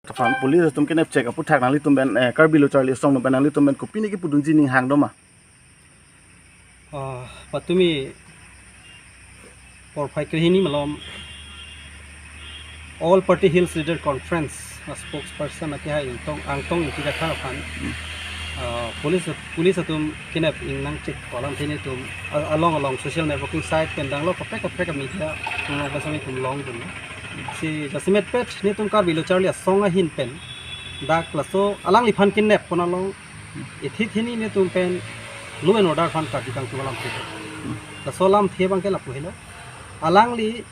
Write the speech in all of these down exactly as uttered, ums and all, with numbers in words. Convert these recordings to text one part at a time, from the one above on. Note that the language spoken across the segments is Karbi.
Aphan police atum kenep chek aputhak nanglitum pen, eh, Karbi Lo Charli Asong atum pen nanglitum pen kopine kipudunji ning hang doma? Ah, patumi porphai krehini malom All Party Hills Leader Conference a spokesperson akehai Angtong, Angtong Ingti Kathar aphan, ah, police, police atum kenep ingnang chek kolam the netum a-, along along social networking site pen danglo kaprek kaprek media tung long basa netum longdun. Si jasemet pet netum Karbi Lo Charli Asong ahin pen dak laso alangliphan kenep pon along ithit hini netum pen law and order aphan karju kangtung alamthe. Laso alamthe abangke lapu helo. Alangli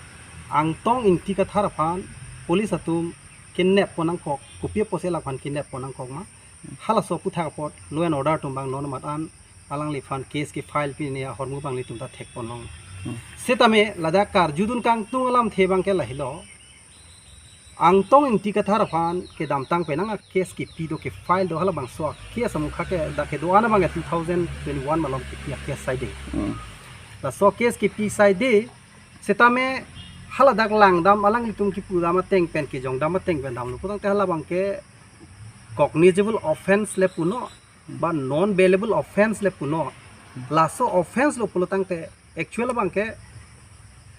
Angtong Ingti Kathar aphan police atum kenep pon nangkok, kopi apotsi alangphan kenep pon nangkok ma? Halaso aputhak apot law and order atum abang non mat an alangliphan case kefile pine ahormu abang netum ta thek pon long. Hmm. Setame ladak karjudun kangtung alamthe abangke lahelo. Angtong Ingti Kathar aphan kedamtang penang a case kepi do, kefile do, halabangso a case amukha ke dak kedo-an abangke two thousand twenty-one malom kepi a case saide. Hmm. Laso case kepi saide, setame haladak langdam alanglitum kipudam ateng pen kejongdam ateng pen damlo putangte halabangke cognizable offence le punon, ba non bailable offence le punon. Laso offence lo pulotangte actual abangke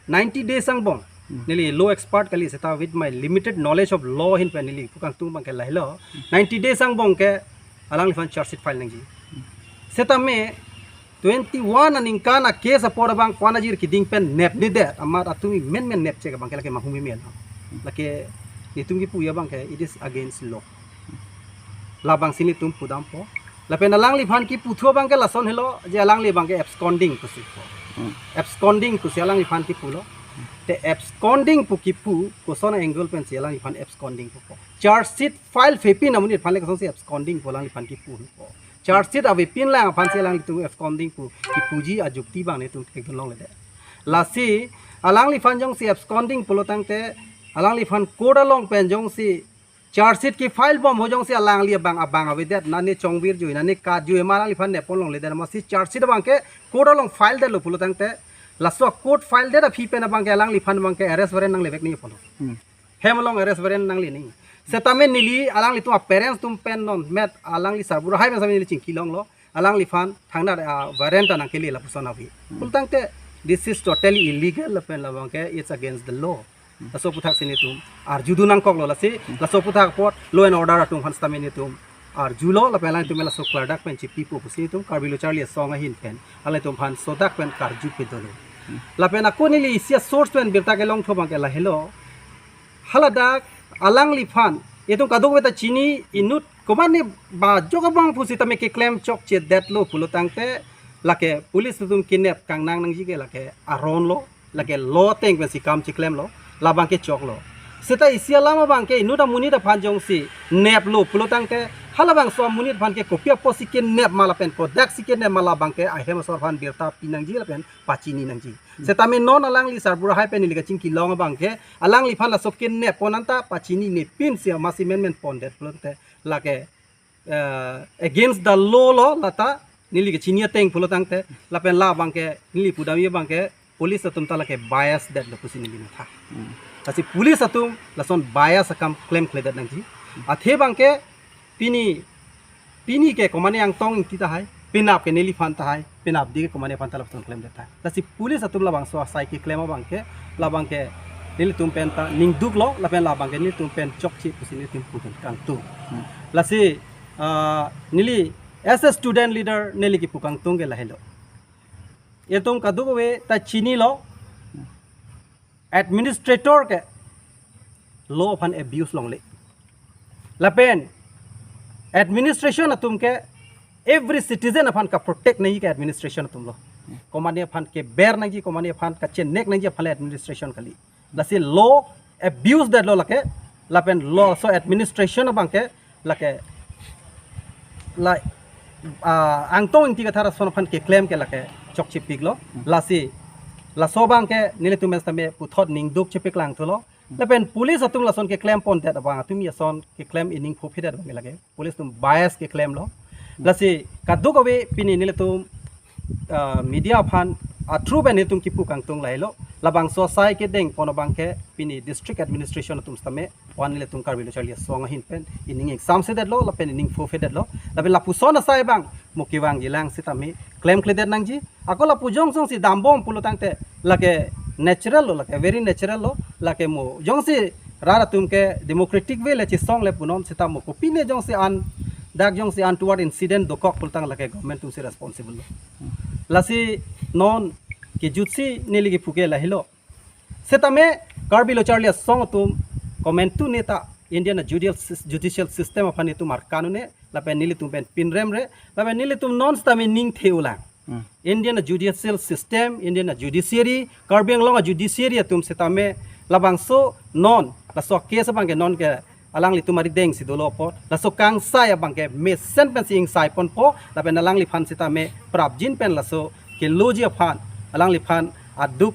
ninety days angbong. Hmm. Neli law expert kali seta with my limited knowledge of law ahin pen neli pu kangtung abangke lahelo. Ninety days angbong ke alangliphan charge sheet file nangji. Setame twenty-one aningkan a case apor abang ko-an ajir keding pen nepnedet amat atum menmen nep chek abangke lake manghumeme. Lake netum kipuji abangke it is against law. Labangsi netum pudampo. Lapen alangliphan kiputhu abangke lason helo je alangli abangke absconding pusi po. Hmm. Absconding pusi alangliphan kipulo. Te absconding pu kipu koson angle pensi alangliphan absconding pupo? Charge sheet file avepin amonit aphan le kosonsi absconding pu alangliphan kipupo? Charge sheet avepin lang aphansi alanglitum absconding pu kipuji ajukti abang netum thekdun longledet. Lasi alangliphan jongsi absconding pulotangte alangliphan court along pen jongsi charge sheet kefile bom ho jongsi alangli abang abang avedet, nane chongvir jui, nane kat jui ma alangliphan nep pon longledet, amatsi charge sheet abangke court along file detlo pulotangte laso court file det aphi pen abangke alangliphan abangke arrest warrant nanglevek nangji pulo. Hmm. Hem along arrest warrant nangle nangji. Setame neli alanglitum a parents atum pen non met alangli sarbura hai pen setame neli chingki longlo. Alangliphan thangnat a warrant ta nangkele lapuson ave. Hmm. Pulotangte this is totally illegal lapen labangke it's against the law. Hmm. Laso aputhak si netum arjudun nangkoklo lasi. Hmm. Laso aputhak apot law and order atum aphan setame netum arjulo lapen alangtum laso klardak pen chipipo pusi netum Karbi Lo Charli Asong ahin pen alangtum aphan sodak pen karju pedolo. Hmm. Lapen ako neli isi a source pen birta kelongthu abangke lahelo. Haladak alangliphan itum kadokave ta chini inut komatne ba jok abang pusitame keklem chokchedetlo pulotangte lake police atum kenep kangnang nangji ke lake aron lo, lake law ateng pensi kam cheklemlo, labangke choklo. Seta isi alam abangke inut amonit aphan jongsi neplo pulotangte halabangso amonit aphan ke kopi apotsi kenep ma lapen kodaksi kenep ma labangke ahem asor aphan birta pinangji lapen pachini nangji. Hmm. Setame non alangli sarbura hai pen neli kachingki long abangke alangliphan laso kenep pon anta pachinine pinsi amatsi menmen pondet pulote lake, eh, against the law lo lata neli kachini ateng pulotangte lapen labangke neli pudamji abangke police atum ta lake bias detlo pusi neli matha. Hmm. Lasi police atum lason bias akam klemkledet nangji. Athe abangke pini, pini ke komane Angtong Ingti tahai, penap ke neliphan tahai, penap di ke komane aphan ta lapuson klemdet tahai. Lasi police atum labangso asai keklem abangke, labangke nelitum pen ta ningduklo, lapen labangke nelitum pen chokche pusi nelitum pudun kangtung. Hmm. Lasi, ah, neli as a student leader neli kipu kangtung ke lahelo. Itum kadokave ta chinilo, administrator ke law aphan abuse longle. Lapen administration atum ke every citizen aphan kaprotect nangji ke administration atum lo. Komane aphan keber nangji, komane aphan kachenek nangji aphan le administration kali. Lasi law abuse detlo lake, lapen law so administration abangke lake la, ah, Angtong Ingti Kathar ason aphan keklem ke lake chokchepiklo. Hmm. Lasi laso abangke nelitum mes tame puthot ningduk chepiklangthulo. Hmm. Lapen police atum lason keklem pondet abang atum ason keklem ining phophedet abang lake police atum bias keklemlo. Hmm. Lasi kadokave pini nelitum, ah, media aphan a through pen nelitum kipu kangtung lahelo. Labangso asai kedeng pon abangke pini district administration atum sitame, wan nelitum Karbi Lo Charli Asong ahin pen ining ingsamsedetlo lapen ining phophedetlo. Lapen lapuson asai abang mo kevangjilang sitame klemkledet nangji. Ako lapu jongsi dambom pulo tangte lake natural lo, lake very natural lo, lake mo jongsi rat atum ke democratic way le chesong le punon sita mo kopine jongsi an dak jongsi untoward incident dokok pulo tang lake government atumsi responsible lo. Lasi non kejutsi neli kephu ke lahelo. Sitame Karbi Lo Charli Asong atum komantu neta Indian judicial sys-, judicial system aphan itum arkan un-e, lapen nelitum pen pinrem re, lapen nelitum non sitame ning the-ulang. Hmm. Indian judicial system, Indian judiciary, Karbi Anglong judiciary atum sitame labangso non laso case abangke non ke alanglitum arideng si dolo apot, laso kangsai abangke mesen pensi ingsai ponpo, lapen alangliphan sitame prapjin pen laso keloji aphan, alangliphan aduk,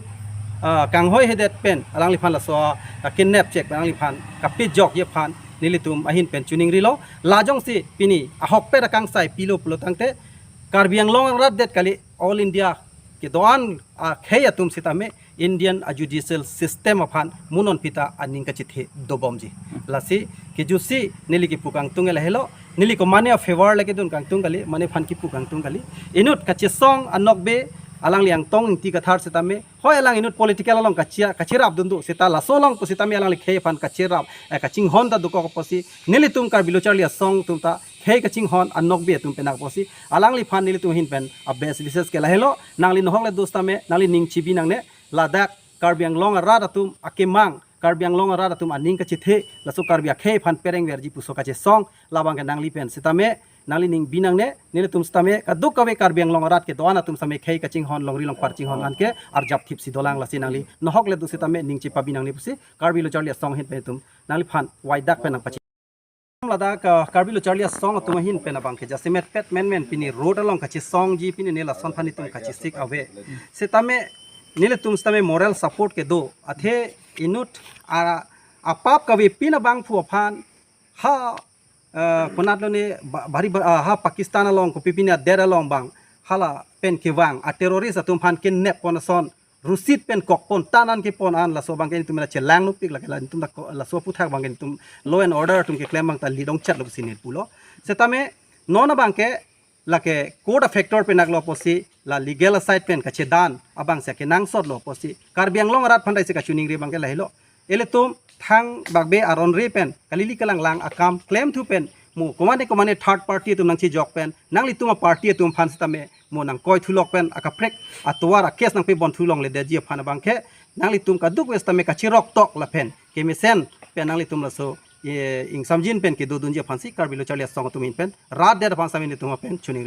ah, kanghoihedet pen, alangliphan laso, ah, kidnap chek pen, alangliphan kapejokji aphan nelitum ahin pen choningrilo. La jongsi pini ahokpet akangsai pilo pulo tangte Karbi Anglong arat det kali, all India kedo-an akhei atum sitame Indian judicial system aphan mo non pita aning kachethe dobomji. Lasi kejutsi neli kephu kangtung ke lahelo, neli komane afavor le kedun kangtung kali, mane aphan kephu kangtung kali. Inut kachesong anokbe alangli Angtong Ingti Kathar sitame, hoi alang inut political along kachia, kachirap dundu sita laso along pu sitame alangli khei aphan kachirap, eh, kachinghon ta dokok apotsi, nelitum Karbi Lo Charli Asong atum ta khei kachinghon anokbe atum penak apotsi, alangliphan nelitum ahin pen a-best wishes ke lahelo, nangli nohok le do sitame, nangli ning chibi nangne, ladak Karbi Anglong arat atum akemang, Karbi Anglong arat atum aning kachethe, laso Karbi akhei aphan perengverji puso kachesong, labangke nangli pen sitame, nangli ning bi nangne, nelitum sitame, kadokave Karbi Anglong arat kedo-an atum sitame khei kachinghon, longri longpar chinghon anke arjap thipsi dolang, lasi nangli nohok le do sitame ning chepabi nangne pusi, Karbi Lo Charli Asong ahin pen itum nangliphan waidak pen nangpachi. Ladak, ah, Karbi Lo Charli Asong atum ahin pen abangke jasemet pet menmen pini road along kachesongji, pini ne lason aphan itum kachesik ave. Sitame nelitum sitame moral support kedo. Athe inut a, apap kavepin abangphu aphan ha, ah, konatlo ne ba-, bari ba-, ah, ha Pakistan along kopi pini adet along abang hala pen kevang a-terrorist atum aphan kidnap pon ason, rusit pen kok pon, tanan kepon an, laso abangke itum la chelang nupik lake la itum ta ko-, laso aphuthak abangke itum law and order atum keklem abang ta lidong chat lo pusi neli pulo. Sitame non abangke lake court a-factor penaklo apotsi, la legal side pen kachedan abangsi kenangsotlo apotsi, Karbi Anglong arat aphan daisi kachoningri abangke lahelo. Ilitum thangbakbe aron re pen kalili kalanglang akam klemthu pen mo komane komane third party atum nangchejok pen nanglitum a-party atum aphan sitame mo nangkoithu lok pen akaprek atovar a-case nangpebon thu longledetji aphan abangke nanglitum kadokave sitame kachirok tok lapen kemesen pen nanglitum laso, eh, ingsamjin pen kedodunji aphansi Karbi Lo Charli Asong atum ahin pen rat det aphan sitame nelitum pen choningrilo.